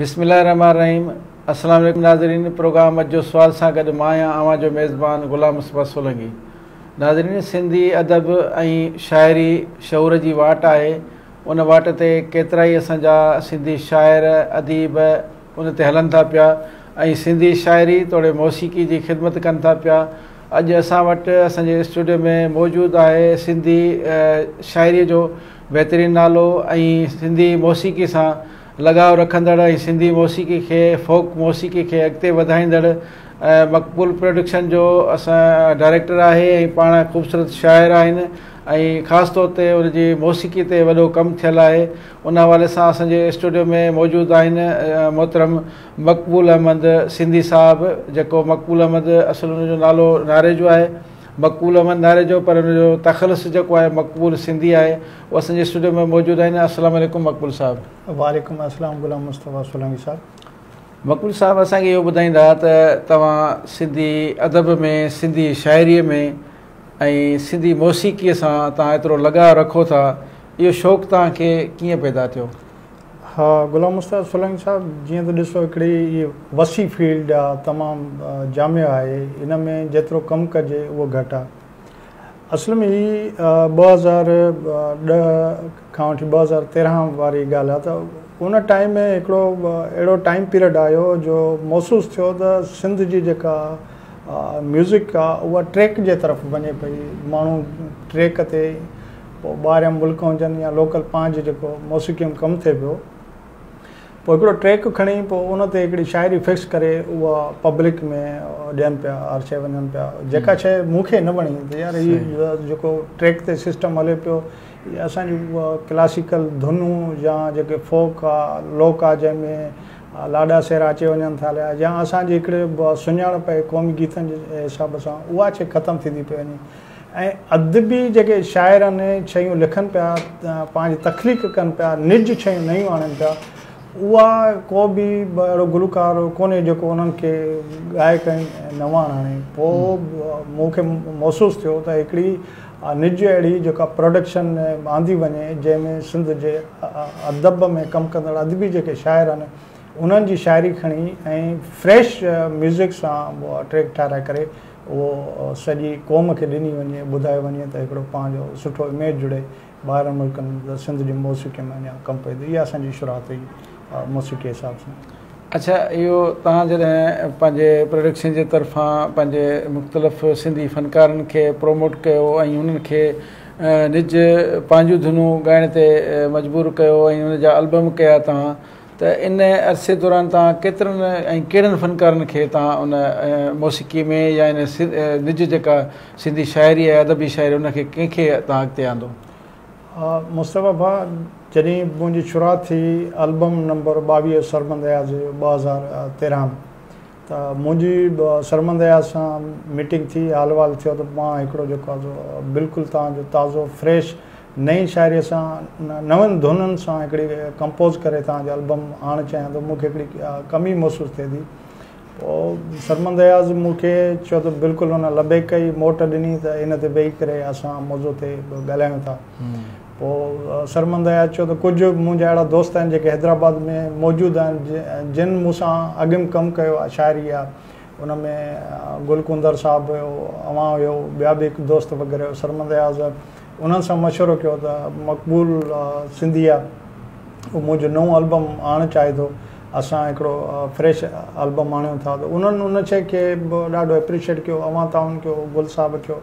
بسم الله الرحمن الرحيم السلام عليڪم ناظرين پروگرام اڄ جو سوال سان گڏ مان آهيان اوهان جو ميزبان غلام مصطفيٰ سولنگي. ناظرين سنڌي ادب ۽ شاعري شعور جي واٽ آهي، ان واٽ تي ڪيترائي اسان جا سنڌي شاعر اديب ان تي هلن ٿا پيا ۽ سنڌي شاعري توڙي موسيقي جي خدمت ڪن ٿا پيا. اڄ اسان وٽ اسان جي اسٽوڊيو ۾ موجود آهي سنڌي شاعري جو بهترين نالو ۽ سنڌي موسيقي سان لڳاء رکندڙ ۽ سنڌي موسيقي کي فوڪ موسيقي کي اڳتي وڌائيندڙ مقبول پروڊڪشن جو اسان ڊائريڪٽر آهي ۽ پاڻ خوبصورت شاعر آهن ۽ خاص طور تي ان جي موسيقي تي وڏو ڪم ٿيل آهي. ان حوالي سان اسان جي اسٽوڊيو ۾ موجود آهن محترم مقبول احمد سنڌي صاحب، جيڪو مقبول احمد اصل ان جو نالو ناريجو آهي، مقبول احمد ناريجو، پر ان جو تخلص جيڪو آهي مقبول سنڌي آهي، هو اسان جي اسٽوڊيو ۾ موجود آهن. السلام عليڪم مقبول صاحب. وعليڪم السلام غلام مصطفيٰ سولنگي صاحب. مقبول صاحب اسان کي اهو ٻڌائيندا ته توهان سنڌي ادب ۾ سنڌي شاعري ۾ ۽ سنڌي موسيقي سان توهان ايترو لڳاء رکو ٿا، اهو شوق توهان کي ڪيئن پيدا ٿيو؟ ها غلام مصطفيٰ سولنگي صاحب، جيئن ته ڏسو هڪڙي هي وسيع فيلڊ آ، تمام جامع آهي، ان ۾ جيترو ڪم ڪجي اهو گهٽ آ. اصل ۾ هي 2010 کان وٺي 2013 واري ڳالهه آ ته ان ٽائيم ۾ هڪڙو اهڙو ٽائيم پيريڊ آيو جو محسوس ٿيو ته سنڌ جي جيڪا ميوزڪ آ اها ٽريڪ جي طرف وڃي پئي، ماڻهو ٽريڪ تي پوء ٻاهريان ملڪ هجن يا لوڪل پنهنجي جيڪو موسيقي ۾ ڪم ٿئي پيو، پوء هڪڙو ٽريڪ کڻي پوء ان تي هڪڙي شاعري فڪس ڪري اها پبلڪ ۾ ڏين پيا، هر شيء وڃن پيا، جيڪا شيء مون کي نه وڻي ته يار هي جيڪو ٽريڪ تي سسٽم هلي پيو هي اسان جون ڪلاسيڪل ڌنون يا جيڪي فوڪ آ لوڪ آ جنهن ۾ لاڏا سهرا اچي وڃن ٿا هليا يا اسان جي هڪڙي سڃاڻپ آهي قومي گيتن جي حساب سان اها شيء ختم ٿيندي پئي وڃي ۽ ادبي جيڪي شاعر آهن شيون لکن پيا پنهنجي تخليق ڪن پيا نج شيون نيون آڻن پيا اها ڪو به اهڙو گلوڪار ڪونهي جيڪو انهن کي ڳائي ڪري نواڻ آڻي. پوء مون کي محسوس ٿيو ته هڪڙي نج اهڙي جيڪا پروڊڪشن آندي وڃي جنهن ۾ سنڌ جي ادب ۾ ڪم ڪندڙ ادبي جيڪي شاعر آهن انهن جي شاعري کڻي ۽ فريش ميوزڪ سان ٽريڪ ٺاهرائي ڪري اهو سڄي قوم کي ڏني وڃي، ٻڌايو وڃي ته هڪڙو پنهنجو سٺو اميج جڙي ٻاهرن ملڪن ۾ ته سنڌ جي موسيقي ۾ اڃا ڪم پئي ٿو. اها اسان جي شروعات هئي موسيقي حساب سان. اڇا اهو توهان جڏهن پنهنجي پروڊڪشن جي طرفان پنهنجي مختلف سنڌي فنڪارن کي پروموٽ ڪيو ۽ انهن کي نج پنهنجون ڌنون ڳائڻ تي مجبور ڪيو ۽ ان جا البم ڪيا توهان ته ان عرصي دوران توهان ڪيترن ۽ ڪهڙن فنڪارن کي توهان ان موسيقي ۾ يا ان نج جيڪا سنڌي شاعري ۽ ادبي شاعري ان کي ڪنهن کي توهان اڳتي آندو؟ مصطفيٰ ڀاء جڏهن منهنجي شروعات ٿي البم نمبر 22 سرمد اياز جو 2013 ۾ ته منهنجي سرمد اياز سان ميٽنگ ٿي، حال احوال ٿيو ته مان هڪڙو جيڪو آهي سو بلڪل توهان جو تازو فريش نئين شاعريء سان نون ڌنن سان هڪڙي ڪمپوز ڪري توهان جو البم آڻڻ چاهيان ٿو، مون کي هڪڙي ڪمي محسوس ٿئي ٿي. پوء سرمد اياز مون کي چيو ته بلڪل هن لبيڪ ڪئي، موٽ ڏني ته ان تي ويهي ڪري اسان موضوع تي ڳالهايون ٿا. پوء سرمد اياز چيو ته ڪجهه منهنجا اهڙا دوست آهن جيڪي حيدرآباد ۾ موجود آهن جن مون سان اڳ ۾ ڪم ڪيو آهي شاعري آهي ان ۾ گل ڪونڌر صاحب هيو، اوهان هيو، ٻيا به هڪ دوست وغيره هيو. سرمد اياز انهن سان مشورو ڪيو ته مقبول سنڌي آهي اهو منهنجو نئون البم آڻڻ چاهي ٿو اسان هڪڙو فريش البم آڻيون ٿا ته انهن ان شيء کي به ڏاڍو اپريشيٽ ڪيو، اوهان تعاون ڪيو، گل صاحب ڪيو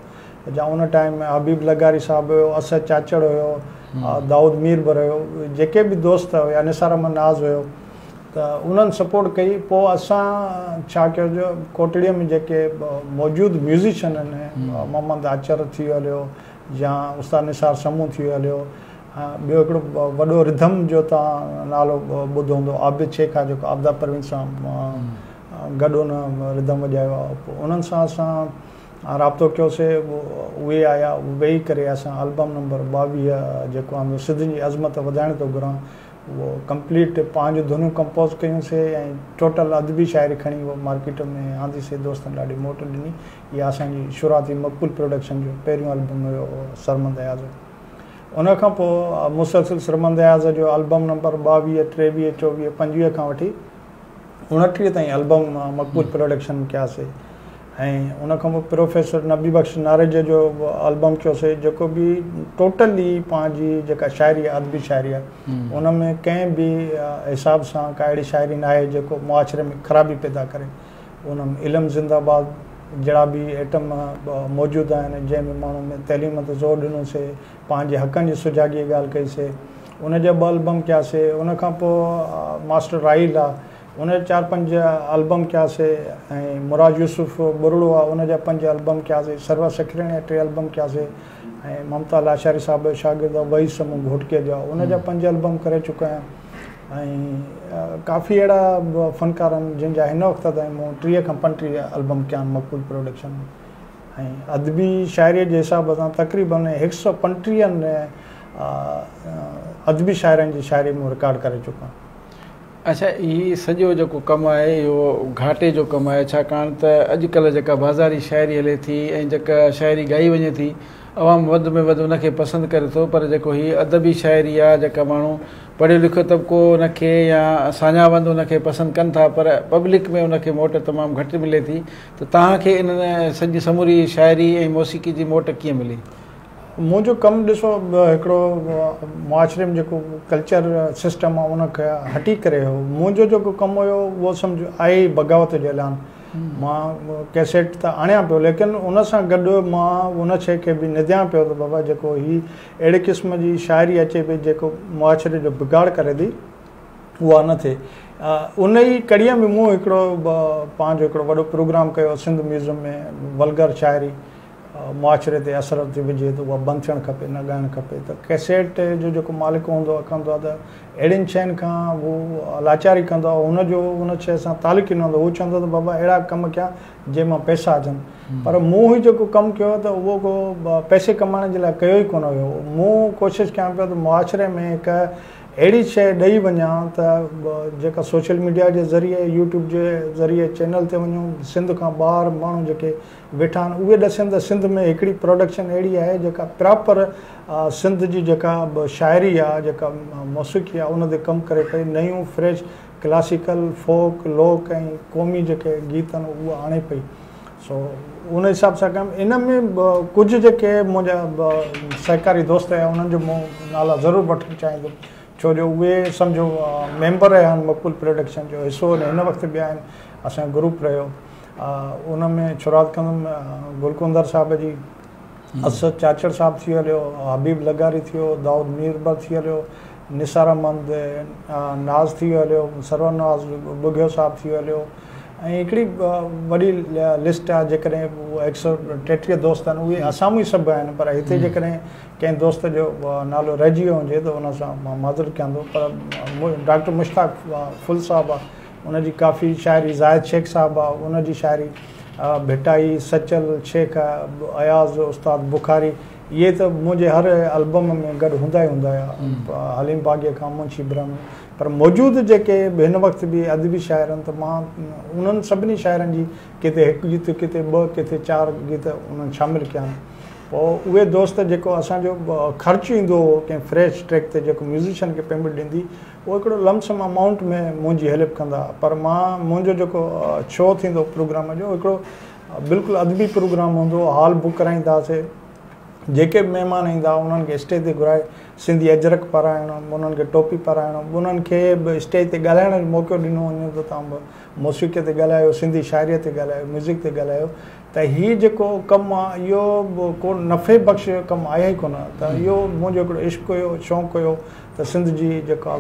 جا ان ٽائيم حبيب لغاري صاحب هيو، اسد چاچڙ هيو، دائود ميربحر هيو، جيڪي به دوست هيا، نثار احمد ناز هيو ته انهن سپورٽ ڪئي. پوء اسان ڇا ڪيو جو ڪوٽڙيء ۾ جيڪي موجود ميوزيشن آهن، محمد آچر ٿي ويو هليو يا استاد نثار سمون ٿي ويو هليو، ٻيو هڪڙو وڏو رڌم جو توهان نالو ٻڌو هوندو عابد شيخ آهي جيڪو عابده پروين سان گڏ ان رڌم وڄايو آهي. پوء انهن سان اسان رابطو ڪيوسي، اهي آيا، ويهي ڪري اسان البم نمبر 22 جيڪو آندو سنڌ جي عظمت وڌائڻ ٿو گهران اهو ڪمپليٽ پنهنجون ڌنون ڪمپوز ڪيون سي ۽ ٽوٽل ادبي شاعري کڻي اهو مارڪيٽ ۾ آندي سي، دوستن ڏاڍي موٽ ڏني. اها اسان جي شروعاتي مقبول پروڊڪشن جو پهريون البم هيو سرمد اياز جو. ان کان پوء مسلسل سرمد اياز جو البم نمبر 22، 23، 24، 25 کان وٺي 29 تائين البم مقبول پروڊڪشن ڪياسي ۽ ان کان پوء پروفيسر نبي بخش ناريجي جو البم ڪيوسي جيڪو به ٽوٽلي پنهنجي جيڪا شاعري آهي ادبي شاعري آهي ان ۾ ڪنهن به حساب سان ڪا اهڙي شاعري ناهي جيڪو معاشري ۾ خرابي پيدا ڪري. ان ۾ علم زنده باد جهڙا به ائٽم موجود آهن جنهن ۾ ماڻهو ۾ تعليم تي زور ڏنوسي، پنهنجي حقن جي سجاڳي جي ڳالهه ڪئي سي. ان جا ٻه البم ڪياسي. ان کان پوء ماسٽر راحيل آ ان جا چار پنج البم ڪياسي ۽ مراد يوسف ٻرڙو آ ان جا پنج البم ڪياسي. سرور سکرياڻي جا ٽي البم ڪياسي ۽ ممتا لاشاري صاحب جو شاگرد آ وحيد سمون گهوٽڪيء جو آ ان جا پنج البم ڪري چڪو آهيان ۽ ڪافي اهڙا فنڪار آهن جن جا هن وقت تائين مون 30 کان 35 البم ڪيا آهن مقبول پروڊڪشن ۾. ۽ ادبي شاعريء جي حساب سان تقريباً 135 ادبي شاعرن جي شاعري مون رڪارڊ ڪري چڪو آهيان. اڇا هي سڄو جيڪو ڪم آهي اهو گهاٽي جو ڪم آهي ڇاڪاڻ ته اڄڪلهه جيڪا بازاري شاعري هلي ٿي ۽ جيڪا شاعري ڳائي وڃي ٿي عوام وڌ ۾ وڌ ان کي پسند ڪري ٿو پر جيڪو هي ادبي شاعري آهي جيڪا ماڻهو پڙهيو لکيو طبقو ان کي يا ساڃاهه وند ان کي پسند ڪن ٿا پر پبلڪ ۾ ان کي موٽ تمام گهٽ ملي ٿي ته توهان کي ان سڄي سموري شاعري ۽ موسيقي جي موٽ ڪيئن ملي؟ منهنجو ڪم ڏسو هڪڙو معاشري ۾ جيڪو ڪلچر سسٽم آهي ان کي هٽي ڪري هو منهنجو جيڪو ڪم هيو اهو سمجهه آهي ئي بغاوت جو اعلان مان ڪيسيٽ ته آڻيان پيو ليڪن ان سان گڏ مان ان شيء کي به ننديان پيو ته بابا جيڪو هي اهڙي قسم جي شاعري اچي پئي جيڪو معاشري جو بگاڙ ڪري ٿي اها نه ٿئي. ان ئي ڪڙيء ۾ مون هڪڙو پنهنجو هڪڙو وڏو پروگرام ڪيو سنڌ ميوزم ۾ ولگر شاعري معاشري تي اثر ٿي وجهي ته اها بند ٿيڻ کپي نه ڳائڻ کپي ته ڪيسيٽ جو جيڪو مالڪ هوندو آهي ڪندو آهي ته اهڙين شين کان هو لاچاري ڪندو آهي هن جو ان شيء سان تعلق ئي نه هوندو هو چوندو ته بابا اهڙا ڪم ڪيان جنهن مان پئسا اچن پر مون هي جيڪو ڪم ڪيو ته اهو ڪو پئسي ڪمائڻ جي لاء ڪيو ئي ڪونه هيو مون ڪوشش ڪيان پيو ته معاشري ۾ هڪ اهڙي شيء ڏئي وڃان ته جيڪا سوشل ميڊيا جي ذريعي يوٽيوب جي ذريعي چينل تي وڃون سنڌ کان ٻاهر ماڻهو جيڪي ويٺا آهن اهي ڏسن ته سنڌ ۾ هڪڙي پروڊڪشن اهڙي آهي جيڪا پراپر سنڌ جي جيڪا شاعري آهي جيڪا موسيقي آهي ان تي ڪم ڪري پئي نيون فريش ڪلاسيڪل فوڪ لوڪ ۽ قومي جيڪي گيت آهن اهي آڻي پئي سو ان حساب سان ڪيم ان ۾ ڪجهه جيڪي منهنجا سهڪاري دوست هيا انهن جو مون نالا ضرور وٺڻ چاهيندم ڇو جو اهي سمجهو ميمبر رهيا آهن مقبول پروڊڪشن جو حصو هن وقت به آهن اسان جو گروپ رهيو ان ۾ شروعات ڪندم گل ڪونڌر صاحب جي اسد چاچڙ صاحب ٿي هليو حبيب لغاري ٿيو دائود ميربحر ٿي هليو نثار احمد ناز ٿي هليو سرور نواز ٻگهيو صاحب ٿي هليو ۽ هڪڙي وڏي لسٽ آهي جيڪڏهن 133 دوست آهن اهي اسامون ئي سڀ آهن پر هتي جيڪڏهن ڪنهن دوست جو نالو رهجي ويو هجي ته ان سان مان معذرت ڪيان ٿو پر ڊاڪٽر مشتاق ڦل صاحب آهي ان جي ڪافي شاعري زاهد شيخ صاحب آهي ان جي شاعري ڀٽائي سچل شيخ اياز استاد بخاري اهي ته منهنجي هر البم ۾ گڏ هوندا ئي هوندا هيا حليم باغي کان منشي ابراهيم پر موجود جيڪي به هن وقت به ادبي شاعر آهن ته مان انهن سڀني شاعرن جي ڪٿي هڪ گيت ڪٿي ٻه ڪٿي چار گيت انهن شامل ڪيا آهن پوء اهي دوست جيڪو اسان جو خرچ ايندو هو ڪنهن فريش ٽريڪ تي جيڪو ميوزيشن کي پيمينٽ ڏيندي اهو هڪڙو لمپ سم امائونٽ ۾ منهنجي هيلپ ڪندا پر مان منهنجو جيڪو شو ٿيندو پروگرام جو هڪڙو بلڪل ادبي پروگرام هوندو هو هال بڪ ڪرائيندا هئاسي جيڪي به مهمان ايندا انهن کي اسٽيج تي گهرائي سنڌي اجرڪ پارائڻ، انهن کي ٽوپي پارائڻ، انهن کي به اسٽيج تي ڳالهائڻ جو موقعو ڏنو وڃي ته توهان به موسيقيء تي ڳالهايو، سنڌي شاعريء تي ڳالهايو، ميوزڪ تي ڳالهايو ته هي جيڪو ڪم آ اهو به ڪو نفعي بخش ڪم آهي ئي ڪونه ته اهو منهنجو هڪڙو عشق هيو، شوق هيو ته سنڌ جي جيڪا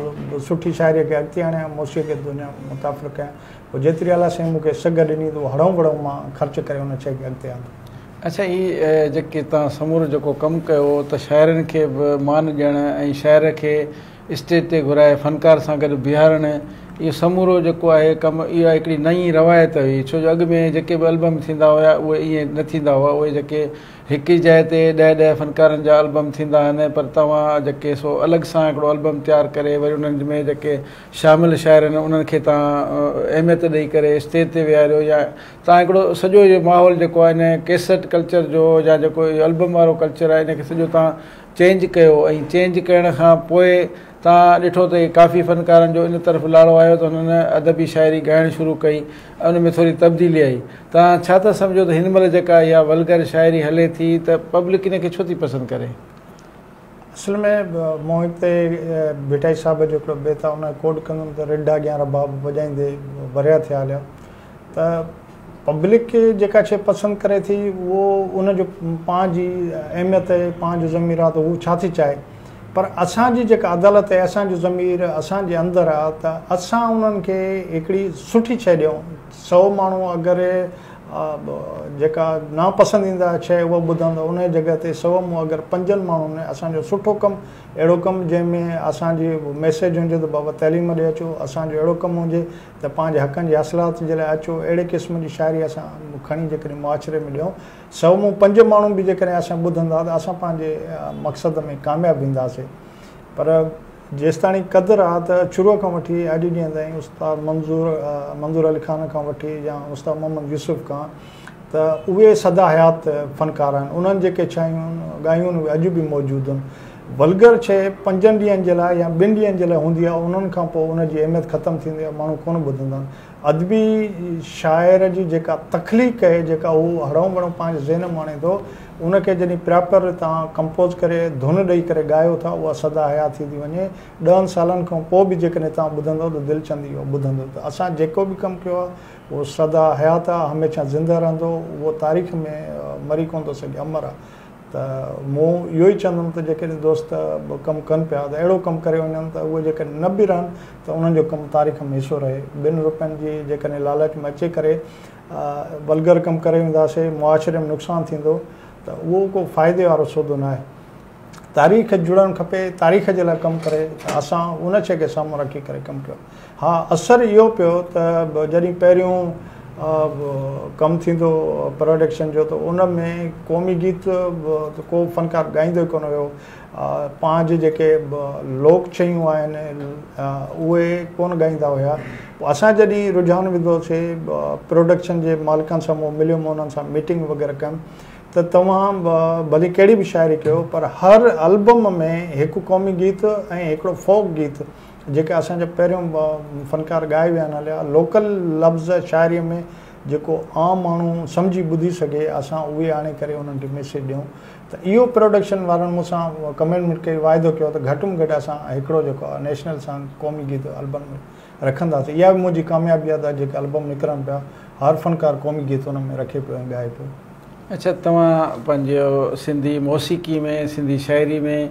سٺي شاعريء کي اڳتي آڻيان، موسيقيء کي دنيا متعارف ڪيان. پوء جيتري الله سائين مون کي سگهه ڏني ته اهو هڙئون وڙئون مان خرچ ڪري ان شيء کي اڳتي آندو. اڇا هي جيڪي توهان سمورو جيڪو ڪم ڪيو ته شاعرن کي به مان ڏيڻ ۽ شاعر کي اسٽيج تي گهرائي فنڪار سان گڏ بيهارڻ اهو سمورو جيڪو آهي ڪم اها هڪڙي نئين روايت هئي ڇو جو اڳ ۾ جيڪي به البم ٿيندا هيا اهي ائين نه ٿيندا هئا اهي جيڪي هڪ ئي جاء تي ڏهه ڏهه فنڪارن جا البم ٿيندا آهن پر توهان جيڪي سو الڳ سان هڪڙو البم تيار ڪري وري انهن ۾ جيڪي شامل شاعر آهن انهن کي توهان اهميت ڏئي ڪري اسٽيج تي ويهاريو يا توهان هڪڙو سڄو اهو ماحول جيڪو آهي ان ڪيسٽ ڪلچر جو يا جيڪو اهو البم وارو ڪلچر آهي ان کي سڄو توهان چينج ڪيو ۽ چينج ڪرڻ کان پوء توهان ڏٺو ته ڪافي فنڪارن جو ان طرف لاڙو آيو ته هنن ادبي شاعري ڳائڻ شروع ڪئي ۽ ان ۾ ٿوري تبديلي آئي. توهان ڇا ٿا سمجهو ته هن مهل جيڪا اها ولگر شاعري هلي ٿي ته پبلڪ ان کي ڇو ٿي پسند ڪري؟ اصل ۾ مون هتي ڀٽائي صاحب جو هڪڙو بيت آهي ان کي ڪوٽ ڪندم ته رڍ اڳيان رباب وڄائيندي ورهيه ٿيا هليا ته پبلڪ جيڪا شيء پسند ڪري ٿي اهو ان جو پنهنجي اهميت آهي پنهنجو ضمير آهي ته هو ڇا ٿي چاهي پر اسان جي جيڪا عدالت آهي اسان جو ضمير اسان جي اندر آهي ته اسان انهن کي هڪڙي سٺي شيء ڏيون سو ماڻهو اگر جيڪا ناپسنديده شيء اها ٻڌندا ان جڳهه تي سو مون اگر پنجن ماڻهن اسان جو سٺو ڪم اهڙو ڪم جنهن ۾ اسان جي ميسيج هجي ته بابا تعليم ڏي اچو اسان جو اهڙو ڪم هجي ته پنهنجي حقن جي حاصلات جي لاء اچو اهڙي قسم جي شاعري اسان کڻي جيڪڏهن معاشري ۾ ڏيون سو مون پنج ماڻهو به جيڪڏهن اسان ٻڌندا ته اسان پنهنجي مقصد ۾ ڪامياب وينداسي پر جيستاڻي قدر آ ته شروع کان وٺي اڄ ڏينهن تائين استاد منظور منظور علي خان کان وٺي يا استاد محمد يوسف کان ته اهي سدا حيات فنڪار آهن انهن جيڪي شيون ڳايون اهي اڄ به موجود آهن ولگر شيء پنجن ڏينهن جي لاء يا ٻن ڏينهن جي لاء هوندي آهي انهن کان پوء ان جي اهميت ختم ٿيندي آهي ماڻهو ڪونه ٻڌندا آهن ادبي شاعر جي جيڪا تخليق آهي جيڪا هو هڙئون وڙئون پنهنجي ذهن ۾ آڻي ٿو ان کي جڏهن پراپر توهان ڪمپوز ڪري ڌن ڏئي ڪري ڳايو ٿا اها سدا حيات ٿي ٿي وڃي ڏهن سالن کان پوء به جيڪڏهن توهان ٻڌندؤ ته دل چوندي اهو ٻڌندو ته اسان جيڪو به ڪم ڪيو آهي اهو سدا حيات آهي هميشه زنده رهندو اهو تاريخ ۾ مري ڪونه ٿو سگهي امر آهي ته مون اهو ئي چوندم ته جيڪڏهن دوست به ڪم ڪن پيا ته اهڙو ڪم ڪري وڃن ته اهي جيڪڏهن نه به رهن ته انهن جو ڪم تاريخ ۾ حصو رهي. ٻن روپين جي جيڪڏهن لالچ ۾ اچي ڪري ولگر ڪم ڪري وينداسي معاشري ۾ نقصان ٿيندو ته اهو ڪو فائدي وارو سودو ناهي. تاريخ جڙڻ کپي تاريخ جي لاء ڪم ڪري ته اسان ان شيء کي سامهون رکي ڪري ڪم ڪيو. ها اثر اهو پيو ته جڏهن پهريون ڪم ٿيندو پروڊڪشن جو ته ان ۾ قومي گيت ته ڪو فنڪار ڳائيندو ئي ڪونه هيو پنهنجي جيڪي لوڪ شيون آهن اهي ڪونه ڳائيندا هيا پوء اسان جڏهن رجحان وڌوسي پروڊڪشن جي مالڪن سان مون مليم انهن سان ميٽنگ وغيره ڪيم ته توهان ڀلي ڪهڙي به شاعري ڪيو پر هر البم ۾ هڪ قومي گيت ۽ هڪڙو فوڪ گيت جيڪي اسان جا پهريون فنڪار ڳائي ويا آهن هليا لوڪل لفظ شاعريء ۾ جيڪو عام ماڻهو سمجهي ٻڌي سگهي اسان اهي آڻي ڪري انهن کي ميسيج ڏيون ته اهو پروڊڪشن وارن مون سان ڪمٽمينٽ ڪئي واعدو ڪيو ته گهٽ ۾ گهٽ اسان هڪڙو جيڪو آهي نيشنل سانگ قومي گيت البم ۾ رکنداسين اها به منهنجي ڪاميابي آهي ته جيڪي البم نڪرن پيا هر فنڪار قومي گيت ان ۾ رکي پيو ۽ ڳائي پيو. اڇا توهان پنهنجو سنڌي موسيقي ۾ سنڌي شاعري ۾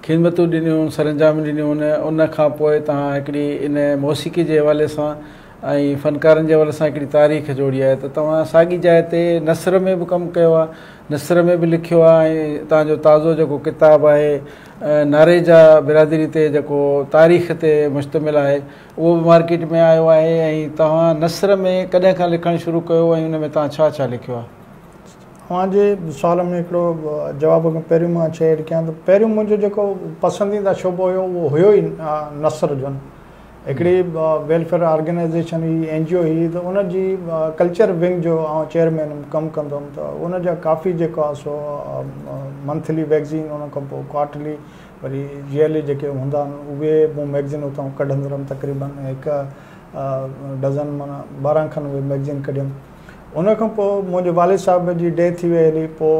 خدمتون ڏنيون سرانجام ڏنيون ان کان پوء توهان هڪڙي ان موسيقي جي حوالي سان ۽ فنڪارن جي حوالي سان هڪڙي تاريخ جوڙي آهي ته توهان ساڳي جاء تي نثر ۾ به ڪم ڪيو آهي نثر ۾ به لکيو آهي ۽ توهان جو تازو جيڪو ڪتاب آهي ناريجا برادري تي جيڪو تاريخ تي مشتمل آهي اهو به مارڪيٽ ۾ آيو آهي ۽ توهان نثر ۾ ڪڏهن کان لکڻ شروع ڪيو ۽ ان ۾ توهان ڇا ڇا لکيو آهي؟ اوهان جي سوال ۾ هڪڙو جواب کان پهريون مان شيء ايڊ ڪيان ته پهريون منهنجو جيڪو پسنديده شعبو هيو اهو هيو ئي نثر جو هڪڙي ويلفيئر آرگنائيزيشن هئي اين جي او هئي ته ان جي ڪلچر ونگ جو آئون چيئرمين هيم ڪم ڪندو هيم ته ان جا ڪافي جيڪو آهي سو منٿلي ميگزين ان کان پوء ڪوارٽرلي وري ييئرلي جيڪي هوندا آهن اهي مون ميگزين اتان ڪڍندو رهيم تقريبن هڪ ڊزن معنيٰ 12 کن اهي ميگزين ڪڍيم ان کان پوء منهنجي والد صاحب جي ڊيٿ ٿي وئي هلي پوء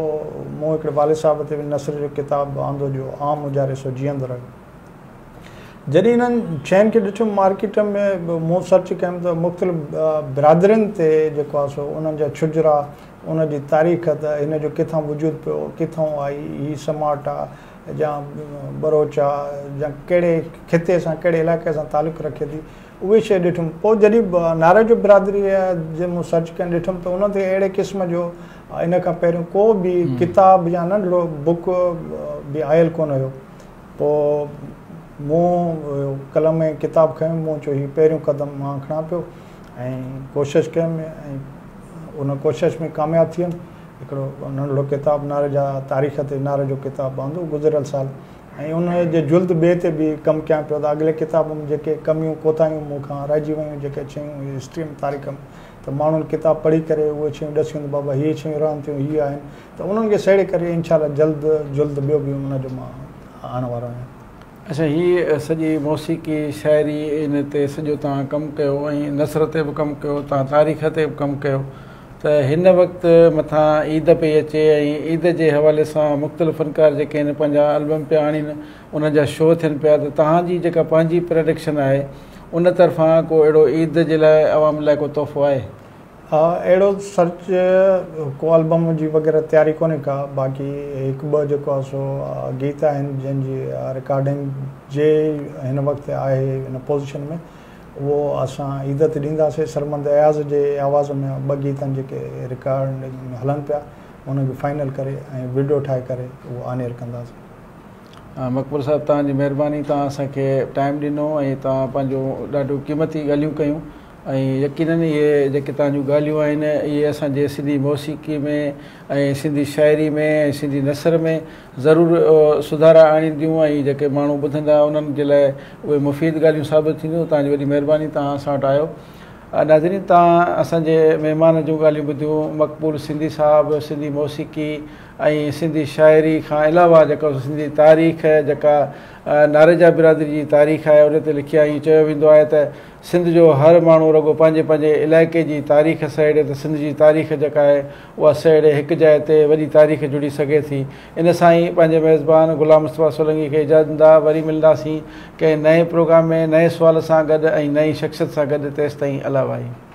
مون هڪڙي والد صاحب تي به نثر جو ڪتاب آندو جو عام اجاري سو جيئندو رهيو جڏهن انهن شين کي ڏٺم مارڪيٽ ۾ مون سرچ ڪيم ته مختلف برادرين تي جيڪو آهي سو انهن جا شجرا ان جي تاريخ ته هن جو ڪٿان وجود پيو ڪٿان آئي هي سماٽ آ يا ٻروچ آ يا ڪهڙي خطي سان ڪهڙي علائقي سان تعلق رکي ٿي اهي شيء ڏٺم پوء جڏهن ناريجو برادري جي مون سرچ ڪيم ڏٺم ته ان تي اهڙي قسم جو ان کان پهريون ڪو به ڪتاب يا ننڍڙو بڪ به آيل ڪونه هيو پوء مون قلم ۽ ڪتاب کنيو، مون چيو هي پهريون قدم مان کڻان پيو ۽ ڪوشش ڪيم ۽ ان ڪوشش ۾ ڪامياب ٿي ويم. هڪڙو ننڍڙو ڪتاب ناريجا تاريخ تي ناريجو ڪتاب آندو گذريل سال ۽ ان جي جلد ٻئي تي به ڪم ڪيان پيو ته اڳلي ڪتاب ۾ جيڪي ڪميون ڪوتاهيون مون کان رهجي ويون جيڪي شيون هسٽري ۾ تاريخ ۾ ته ماڻهن ڪتاب پڙهي ڪري اهي شيون ڏسيون ته بابا هي شيون رهن ٿيون هي آهن ته انهن کي سهيڙي ڪري انشاء الله جلد جلد ٻيو به ان جو مان آڻڻ وارو آهيان. اڇا هي سڄي موسيقي شاعري ان تي سڄو توهان ڪم ڪيو ۽ نثر تي به ڪم ڪيو توهان تاريخ تي به ڪم ڪيو ته هن وقت مٿان عيد پئي اچي ۽ عيد جي حوالي سان مختلف فنڪار جيڪي آهن پنهنجا البم پيا آڻين انهن جا شو ٿين پيا ته توهان جي جيڪا پنهنجي پروڊڪشن آهي ان طرفان ڪو اهڙو عيد جي لاء عوام لاء ڪو تحفو آهي؟ ها اهڙو سچ ڪو البم جي وغيره تياري ڪونهي ڪا باقي هڪ ٻه جيڪو آهي سو گيت آهن جن جي رڪارڊنگ جي هن وقت آهي هن پوزيشن ۾ اهو اسان عيد تي ڏينداسين سرمد اياز جي آواز ۾ ٻه گيت آهن جيڪي رڪارڊنگ ۾ هلن پيا ان کي فائنل ڪري ۽ وڊيو ٺاهي ڪري اهو آن ايئر ڪنداسين. مقبول صاحب توهان جي مهرباني توهان اسان کي ٽائيم ڏنو ۽ توهان پنهنجون ڏاڍيون قيمتي ڳالهيون ڪيون ۽ يقينن اهي جيڪي توهان جون ڳالهيون آهن اهي اسان جي سنڌي موسيقي ۾ ۽ سنڌي شاعري ۾ ۽ سنڌي نثر ۾ ضرور سڌارا آڻينديون ۽ جيڪي ماڻهو ٻڌندا انهن جي لاء اهي مفيد ڳالهيون ثابت ٿينديون توهان جي وڏي مهرباني توهان اسان وٽ آيو ناظرين توهان اسان جي مهمان جون ڳالهيون ٻڌيون مقبول سنڌي صاحب سنڌي موسيقي ۽ سنڌي شاعري کان علاوه جيڪا سنڌي تاريخ جيڪا ناريجا برادري جي تاريخ آهي ان تي لکي آهي چيو ويندو آهي ته سنڌ جو هر ماڻهو رڳو پنهنجي پنهنجي علائقي جي تاريخ سهيڙي ته سنڌ جي تاريخ جيڪا آهي اها سهيڙي هڪ جاء تي وڏي تاريخ جڙي سگهي ٿي. ان سان ئي پنهنجي ميزبان غلام مصطفيٰ سولنگي کي اجازت ڏيندا. وري ملنداسين ڪنهن نئين پروگرام ۾ نئين سوال سان گڏ ۽ نئين شخصيت سان گڏ تيستائين الله واهي.